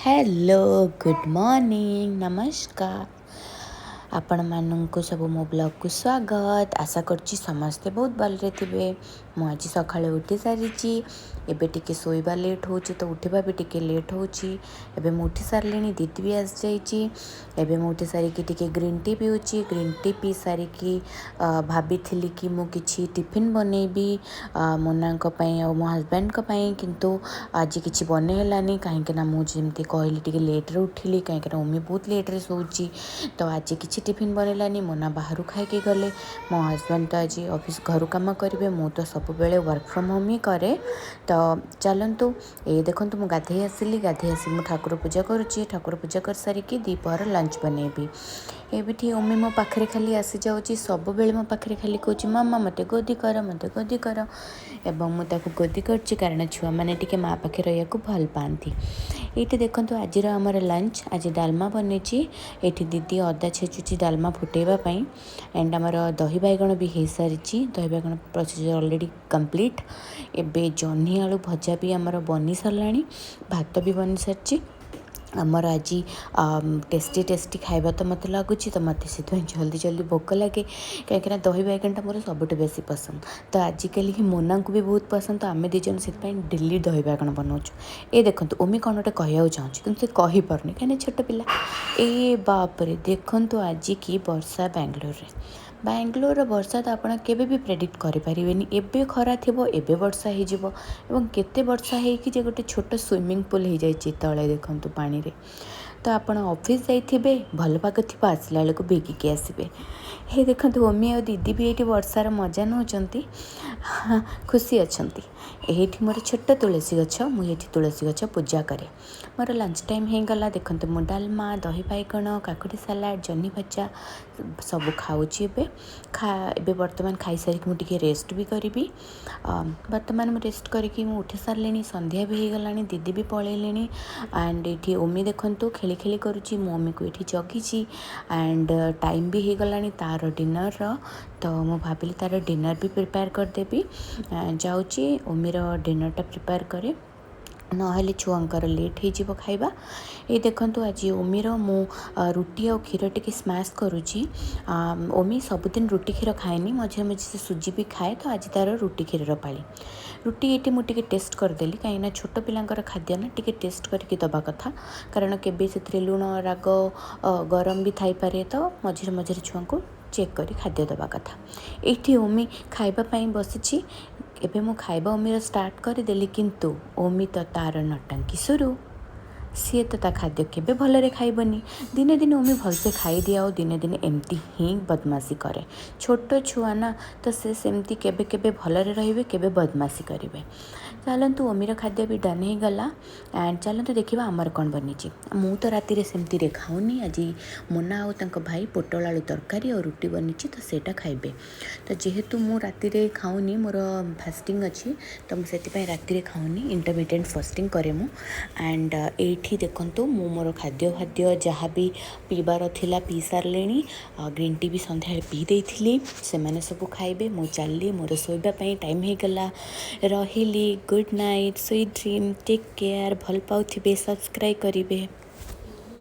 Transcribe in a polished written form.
Hello, good morning, ନମସ୍କାର। ଆପଣମାନଙ୍କୁ ସବୁ ମୋ ବ୍ଲଗ୍କୁ ସ୍ୱାଗତ। ଆଶା କରୁଛି ସମସ୍ତେ ବହୁତ ଭଲରେ ଥିବେ। ମୁଁ ଆଜି ସକାଳୁ ଉଠି ସାରିଛି। ଏବେ ଟିକେ ଶୋଇବା ଲେଟ୍ ହେଉଛି, ତ ଉଠିବା ବି ଟିକେ ଲେଟ୍ ହେଉଛି। ଏବେ ମୁଁ ଉଠି ସାରିଲିଣି, ଦିଦି ବି ଆସିଯାଇଛି। ଏବେ ମୁଁ ଉଠି ସାରିକି ଟିକେ ଗ୍ରୀନ୍ ଟି ପିଉଛି। ଗ୍ରୀନ୍ ଟି ପିଇ ସାରିକି ଭାବିଥିଲି କି ମୁଁ କିଛି ଟିଫିନ୍ ବନେଇବି ମୋନାଙ୍କ ପାଇଁ ଆଉ ମୋ ହଜବେଣ୍ଡଙ୍କ ପାଇଁ, କିନ୍ତୁ ଆଜି କିଛି ବନେଇ ହେଲାନି, କାହିଁକିନା ମୁଁ ଯେମିତି କହିଲି ଟିକେ ଲେଟ୍ରେ ଉଠିଲି, କାହିଁକିନା ଓମି ବହୁତ ଲେଟ୍ରେ ଶୋଉଛି। ତ ଆଜି କିଛି ଟିଫିନ୍ ବନେଇଲାନି, ମୋନା ବାହାରୁ ଖାଇକି ଗଲେ। ମୋ ହଜବେଣ୍ଡ ତ ଆଜି ଅଫିସ୍ ଘରୁ କାମ କରିବେ, ମୁଁ ତ ସବୁବେଳେ ୱାର୍କ ଫ୍ରମ୍ ହୋମ୍ ହିଁ କରେ। ତ ଚାଲନ୍ତୁ, ଏ ଦେଖନ୍ତୁ, ମୁଁ ଗାଧେଇ ଆସିଲି। ଗାଧେଇ ଆସି ମୁଁ ଠାକୁର ପୂଜା କରୁଛି। ଠାକୁର ପୂଜା କରିସାରିକି ଦ୍ୱିପହର ଲଞ୍ଚ ବନେଇବି। ଏଇଠି ଓମି ମୋ ପାଖରେ ଖାଲି ଆସିଯାଉଛି। ସବୁବେଳେ ମୋ ପାଖରେ ଖାଲି କହୁଛି, "ମାମା, ମୋତେ ଗୋଦି କର, ମୋତେ ଗୋଦି କର।" ଏବଂ ମୁଁ ତାକୁ ଗୋଦି କରୁଛି, କାରଣ ଛୁଆମାନେ ଟିକେ ମା ପାଖରେ ରହିବାକୁ ଭଲ ପାଆନ୍ତି। ଏଇଠି ଦେଖନ୍ତୁ, ଆଜିର ଆମର ଲଞ୍ଚ। ଆଜି ଡାଲମା ବନେଇଛି। ଏଇଠି ଦିଦି ଅଦା ଛେଚୁଛି ଡାଲମା ଫୁଟେଇବା ପାଇଁ। ଆଣ୍ଡ ଆମର ଦହି ବାଇଗଣ ବି ହେଇସାରିଛି। ଦହି ବାଇଗଣ ପ୍ରୋସିଜର୍ ଅଲରେଡ଼ି କମ୍ପ୍ଲିଟ୍। ଏବେ ଜହ୍ନି ଆଳୁ ଭଜା ବି ଆମର ବନି ସାରିଲାଣି, ଭାତ ବି ବନି ସାରିଛି। ଆମର ଆଜି ଟେଷ୍ଟି ଟେଷ୍ଟି ଖାଇବା ତ ମୋତେ ଲାଗୁଛି। ତ ମୋତେ ସେଥିପାଇଁ ଜଲ୍ଦି ଜଲ୍ଦି ଭୋକ ଲାଗେ, କାହିଁକିନା ଦହି ବାଇଗଣଟା ମୋର ସବୁଠୁ ବେଶୀ ପସନ୍ଦ। ତ ଆଜିକାଲି ହିଁ ମୋନାଙ୍କୁ ବି ବହୁତ ପସନ୍ଦ। ତ ଆମେ ଦୁଇ ଜଣ ସେଥିପାଇଁ ଡେଲି ଦହି ବାଇଗଣ ବନାଉଛୁ। ଏ ଦେଖନ୍ତୁ, ଓମି କ'ଣ ଗୋଟେ କହିବାକୁ ଚାହୁଁଛି, କିନ୍ତୁ ସେ କହିପାରୁନି, କାହିଁକିନା ଛୋଟ ପିଲା। ଏ ବାପରେ, ଦେଖନ୍ତୁ ଆଜି କି ବର୍ଷା ବାଙ୍ଗାଲୋରରେ। ବାଙ୍ଗାଲୋରର ବର୍ଷା ତ ଆପଣ କେବେ ବି ପ୍ରେଡ଼ିକ୍ଟ କରିପାରିବେନି। ଏବେ ଖରା ଥିବ, ଏବେ ବର୍ଷା ହେଇଯିବ। ଏବଂ କେତେ ବର୍ଷା ହେଇକି ଯେ ଗୋଟେ ଛୋଟ ସୁଇମିଂ ପୁଲ୍ ହେଇଯାଇଛି ତଳେ, ଦେଖନ୍ତୁ ପାଣିରେ। ତ ଆପଣ ଅଫିସ୍ ଯାଇଥିବେ, ଭଲ ପାଗ ଥିବ, ଆସିଲା ବେଳକୁ ଭିଗିକି ଆସିବେ। ହେ ଦେଖନ୍ତୁ, ଓମି ଆଉ ଦିଦି ବି ଏଇଠି ବର୍ଷାର ମଜା ନେଉଛନ୍ତି, ଖୁସି ଅଛନ୍ତି। ଏଇଠି ମୋର ଛୋଟ ତୁଳସୀ ଗଛ, ମୁଁ ଏଇଠି ତୁଳସୀ ଗଛ ପୂଜା କରେ। ମୋର ଲଞ୍ଚ ଟାଇମ୍ ହେଇଗଲା। ଦେଖନ୍ତୁ, ମୁଁ ଡାଲମା, ଦହି ବାଇଗଣ, କାକୁଡ଼ି ସାଲାଡ଼, ଜହ୍ନି ଭଜା ସବୁ ଖାଉଛି ଏବେ। ଏବେ ବର୍ତ୍ତମାନ ଖାଇସାରିକି ମୁଁ ଟିକେ ରେଷ୍ଟ ବି କରିବି। ବର୍ତ୍ତମାନ ମୁଁ ରେଷ୍ଟ କରିକି ମୁଁ ଉଠି ସାରିଲିଣି। ସନ୍ଧ୍ୟା ବି ହେଇଗଲାଣି, ଦିଦି ବି ପଳେଇଲେଣି। ଆଣ୍ଡ ଏଇଠି ଓମି ଦେଖନ୍ତୁ ଖେଳି ଖେଳି କରୁଛି। ମୁଁ ଓମିକୁ ଏଇଠି ଜଗିଛି। ଆଣ୍ଡ ଟାଇମ୍ ବି ହେଇଗଲାଣି ତାର ଡିନର୍ର, ତ ମୁଁ ଭାବିଲି ତାର ଡିନର୍ ବି ପ୍ରିପେୟାର କରିଦେବି। ଯାଉଛି, ଓମିର ଡିନର୍ଟା ପ୍ରିପେୟାର କରେ, ନହେଲେ ଛୁଆଙ୍କର ଲେଟ୍ ହେଇଯିବ ଖାଇବା। ଏଇ ଦେଖନ୍ତୁ, ଆଜି ଓମିର ମୁଁ ରୁଟି ଆଉ କ୍ଷୀର ଟିକେ ସ୍ମାସ୍ କରୁଛି। ଓମି ସବୁଦିନ ରୁଟି କ୍ଷୀର ଖାଏନି, ମଝିରେ ମଝିରେ ସେ ସୁଜି ବି ଖାଏ। ତ ଆଜି ତାର ରୁଟି କ୍ଷୀରର ପାଳି। ରୁଟି ଏଇଠି ମୁଁ ଟିକେ ଟେଷ୍ଟ କରିଦେଲି, କାହିଁକିନା ଛୋଟ ପିଲାଙ୍କର ଖାଦ୍ୟ ନା, ଟିକେ ଟେଷ୍ଟ କରିକି ଦେବା କଥା, କାରଣ କେବେ ସେଥିରେ ଲୁଣ, ରାଗ, ଗରମ ବି ଥାଇପାରେ। ତ ମଝିରେ ମଝିରେ ଛୁଆଙ୍କୁ ଚେକ୍ କରି ଖାଦ୍ୟ ଦେବା କଥା। ଏଇଠି ଓମି ଖାଇବା ପାଇଁ ବସିଛି। ଏବେ ମୁଁ ଖାଇବା ଓମିର ଷ୍ଟାର୍ଟ କରିଦେଲି, କିନ୍ତୁ ଓମି ତ ତାର ନଟଙ୍କି ସୁରୁ। ସିଏ ତ ତା ଖାଦ୍ୟ କେବେ ଭଲରେ ଖାଇବନି। ଦିନେ ଦିନେ ଓମି ଭଲସେ ଖାଇଦିଏ ଆଉ ଦିନେ ଦିନେ ଏମିତି ହିଁ ବଦମାସି କରେ। ଛୋଟ ଛୁଆ ନା, ତ ସେ ସେମିତି କେବେ କେବେ ଭଲରେ ରହିବେ, କେବେ ବଦମାସି କରିବେ। ଚାଲନ୍ତୁ, ଓମିର ଖାଦ୍ୟ ବି ଡନ୍ ହେଇଗଲା। ଆଣ୍ଡ ଚାଲନ୍ତୁ ଦେଖିବା ଆମର କ'ଣ ବନିଛି। ମୁଁ ତ ରାତିରେ ସେମିତିରେ ଖାଉନି। ଆଜି ମୋନା ଆଉ ତାଙ୍କ ଭାଇ ପୋଟଳ ଆଳୁ ତରକାରୀ ଆଉ ରୁଟି ବନିଛି, ତ ସେଇଟା ଖାଇବେ। ତ ଯେହେତୁ ମୁଁ ରାତିରେ ଖାଉନି, ମୋର ଫାଷ୍ଟିଂ ଅଛି, ତ ମୁଁ ସେଥିପାଇଁ ରାତିରେ ଖାଉନି। ଇଣ୍ଟରମିଡିଏଣ୍ଟ ଫାଷ୍ଟିଂ କରେ ମୁଁ। ଆଣ୍ଡ ଏଇଠି ଦେଖନ୍ତୁ, ମୁଁ ମୋର ଖାଦ୍ୟ ଫାଦ୍ୟ ଯାହା ବି ପିଇବାର ଥିଲା ପିଇ ସାରିଲିଣି। ଗ୍ରୀନ୍ ଟି ବି ସନ୍ଧ୍ୟାବେଳେ ପିଇ ଦେଇଥିଲି। ସେମାନେ ସବୁ ଖାଇବେ, ମୁଁ ଚାଲିଲି ମୋର ଶୋଇବା ପାଇଁ ଟାଇମ୍ ହେଇଗଲା। ରହିଲି, good night, sweet dream, take care। ଭଲ ପାଉଥିବେ, ସବସ୍କ୍ରାଇବ୍ କରିବେ।